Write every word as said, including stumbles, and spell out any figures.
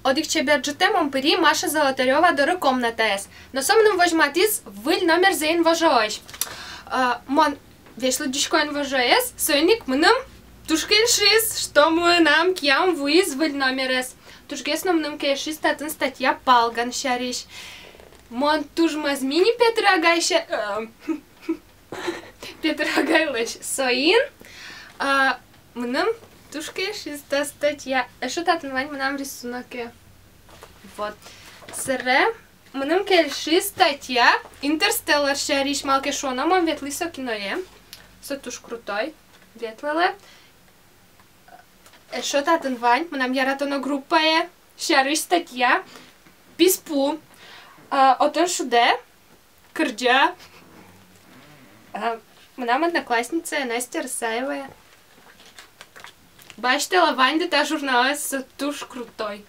Одӥг чебер ӝытэ мон пыри Маша Золотарёва доры комнатаез. Но со мыным возьматӥз выль номерзэ инвожоозь. А, мон весь лыдӟисько инвожоез, соин ик мыным туж кельшиз, что мынам киям вуиз выль номерез. Тужгес но мыным кельшиз татын статья Палган сярысь. Мон туж мӧзми ни Петр агай ся-, э, Петр агайлэсь. Соин, а, мыным туж кельшиз та статья. Эшшо татын вань мынам рисунокъёсы. Вот. Собере мыным кельшиз статья Интерстеллар сярысь, малы ке шуоно мон ветлӥ со киное. Со туж крутой. Ветлэлэ. Эшшо татын вань мынам яратоно группае сярысь статья. Писпу. А, отын шудэ кырӟа, а, мынам одноклассницае Настя Рысаевае. Басьтэлэ ваньды та журналэз, со туж крутой.